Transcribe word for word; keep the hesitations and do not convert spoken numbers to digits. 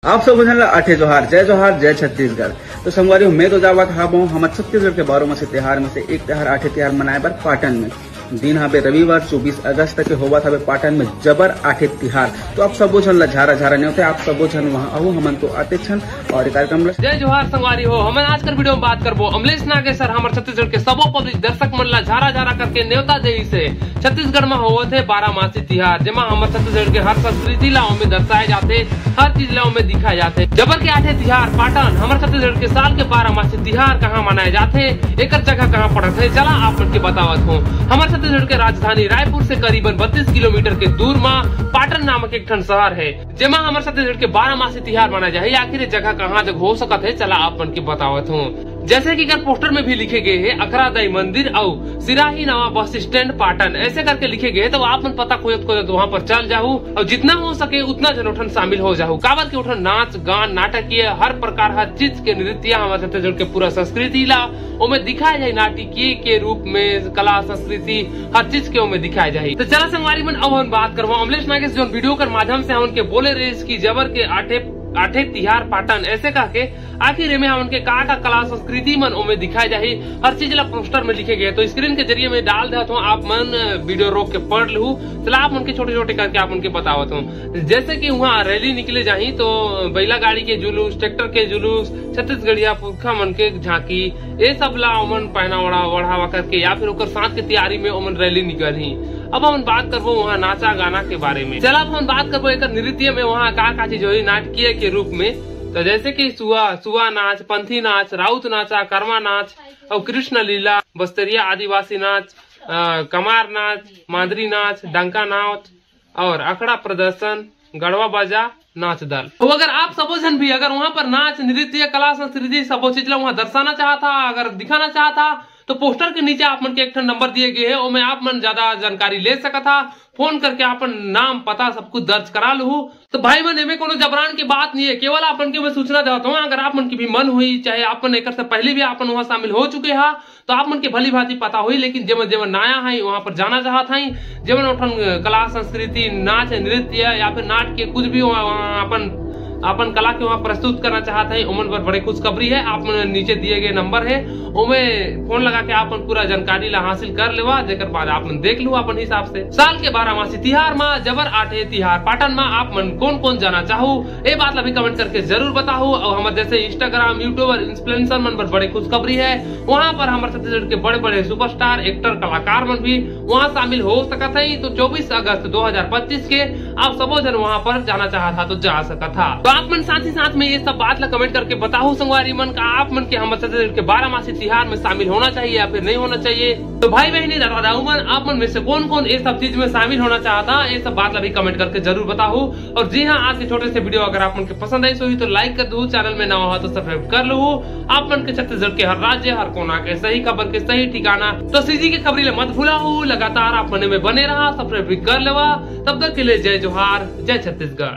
आप सब झन ला आठे जोहार, जय जोहार, जय छत्तीसगढ़। तो संगवारी हो, मैं तो जावत हावों हमर छत्तीसगढ़ के बारह मासी तिहार में से एक तिहार, आठे तिहार मनाए बर पाटन में। दिन हवे रविवार, चौबीस अगस्त के होवत हवे पाटन में जबर आठे तिहार। तो आप सबो झन ला झारा झारा नेवता हे, आप सबो झन वहाँ आहू, हमन तो आतेच हन। और ये कार्यक्रम ला जय जोहार संगवारी हो, हमन आज कर वीडियो में बात करबो अमलेश नागेश सर, हमर छत्तीसगढ़ के सबो पब्लिक दर्शक मन ला झारा झारा करके नेवता देही से। छत्तीसगढ़ में होवत हे बारह मासी तिहार, जेमा हमर छत्तीसगढ़ के हर संस्कृति ला ओमे दर्शाए जाथे, हर चीज ला ओमे दिखाए जाथे। जबर के आठे तिहार पाटन, हमर छत्तीसगढ़ के साल के बारह मासी तिहार कहाँ मनाए जाथे, एकर जगह कहाँ पड़त हे, चला आप मन के बतावत हों। हमर छत्तीसगढ़ के राजधानी रायपुर से करीबन बत्तीस किलोमीटर के दूर मा पाटन नामक एक ठन शहर हे, जेमा हमर छत्तीसगढ़ के बारह मासी तिहार मनाए जाही। आखिर ये जगह कहाँ जग हो सकत हे, चला आप मन के बतावत हों। जैसे कि अगर पोस्टर में भी लिखे गए हे अखरादाई मंदिर अउ सिराही नवा बस स्टैंड पाटन, ऐसे करके लिखे गए हे, तो आप मन पता खोजत खोजत वहाँ पर चल जाहू और जितना हो सके उतना झन ओठन शामिल हो जाहू। काबर के ओठन नाच गान, नाटकीय, हर प्रकार, हर चीज के नृत्य हमर छत्तीसगढ़ के पूरा संस्कृति ला ओमे दिखाए जाही, नाटकीय के रूप में कला संस्कृति हर चीज के ओमे दिखाए जाही। तो चला संगवारी मन, अब हम बात करबो अमलेश नागेश जोन वीडियो कर माध्यम से हमन के बोले रहिस कि जबर के आठे आठे तिहार पाटन ऐसे कह के। आखिर एमे हमन के का का कला संस्कृति मन ओमे दिखाए जाही, हर चीज ला पोस्टर में लिखे गए हे। तो स्क्रीन के जरिए मैं डाल देत हों, आप मन वीडियो रोक के पढ़ लहू। चला आप मन के छोटे छोटे करके आप मन के बतावत हों। जैसे कि वहाँ रैली निकले जाही, तो बैला गाड़ी के जुलूस, ट्रैक्टर के जुलूस, छत्तीसगढ़िया पुरखा मन के झांकी, ये सब ला ओमन पहनावड़ा ओढ़ावा करके या फिर ओकर साथ के तैयारी में ओमन रैली निकलही। अब हमन बात करबो वहाँ नाचा गाना के बारे में। चला अब हमन बात करबो एकर नृत्य में वहाँ का का चीज होही नाटकीय के रूप में। तो जैसे कि सुआ, सुआ नाच, पंथी नाच, राउत नाचा, कर्मा नाच और कृष्ण लीला, बस्तरिया आदिवासी नाच, अ, कमार नाच, मांदरी नाच, डंका नाच और अखड़ा प्रदर्शन, गड़वा बाजा, नाच दल। तो अगर आप सबो झन भी अगर वहाँ पर नाच, नृत्य, कला, संस्कृति सबो चीज ला वहाँ दर्शाना चाहत हा, अगर दिखाना चाहत हा, तो पोस्टर के नीचे आप मन के एक ठन नंबर दिए गए हे, ओमे आप मन ज्यादा जानकारी ले सकत हा। फोन करके अपन नाम, पता सब कुछ दर्ज करा लहू। तो भाई मन, एमे कोनो जबरान के बात नहीं है, केवल आप मन के मैं सूचना देवत हूँ। अगर आप मन के भी मन हुई, चाहे आप मन एकर से पहले भी आप मन वहाँ शामिल हो चुके हा, तो आप मन के भली भांति पता हुई, लेकिन जेमन जेमन नया है वहाँ पर जाना चाहत है, जेमन अपन कला संस्कृति, नाच नृत्य या फिर नाट्य कुछ भी वहाँ, वहाँ अपन अपन कला के वहाँ प्रस्तुत करना चाहत है, ओमन बर बड़े खुशखबरी है। आप मन नीचे दिए गए नंबर है, ओमे फोन लगा के आप मन पूरा जानकारी ला हासिल कर लेवा, जेकर बाद आप मन देख लू अपन हिसाब से। साल के बारह मासी तिहार मा जबर आठे तिहार पाटन मा आप मन कौन कौन जाना चाहू, ए बात ला भी कमेंट करके जरूर बताहू। और हमर जैसे Instagram, YouTube और इन्फ्लुएंसर मन बर बड़े खुशखबरी है, वहाँ पर हमर छत्तीसगढ़ के बड़े बड़े सुपरस्टार, एक्टर, कलाकार मन भी वहाँ शामिल हो सकत है। तो चौबीस अगस्त दो हज़ार पच्चीस के आप सबो झन वहाँ पर जाना चाहत हा तो जा सकत हा। तो आप मन साथ ही साथ में ये सब बात ला कमेंट करके बताहू संगवारी मन, का आप मन के हमर छत्तीसगढ़ के बारह मासी तिहार में शामिल होना चाहिए या फिर नहीं होना चाहिए। तो भाई बहनी दादा दाऊ मन, आप मन में से कौन कौन ये सब चीज में शामिल होना चाहत हा, ये सब बात ला भी कमेंट करके जरूर बताहू। और जी हाँ, आज के छोटे से वीडियो अगर आप मन के पसंद आई होही तो लाइक कर दू, चैनल में नवा हो तो सब्सक्राइब कर लू। आप मन के छत्तीसगढ़ के हर राज्य, हर कोना के सही खबर के सही ठिकाना, तो सीजी के खबरी ला मत भुलाहू। लगातार आप मन में बने रहा, सब्सक्राइब भी कर लेवा। तब तक के लिए जय जोहार, जय छत्तीसगढ़।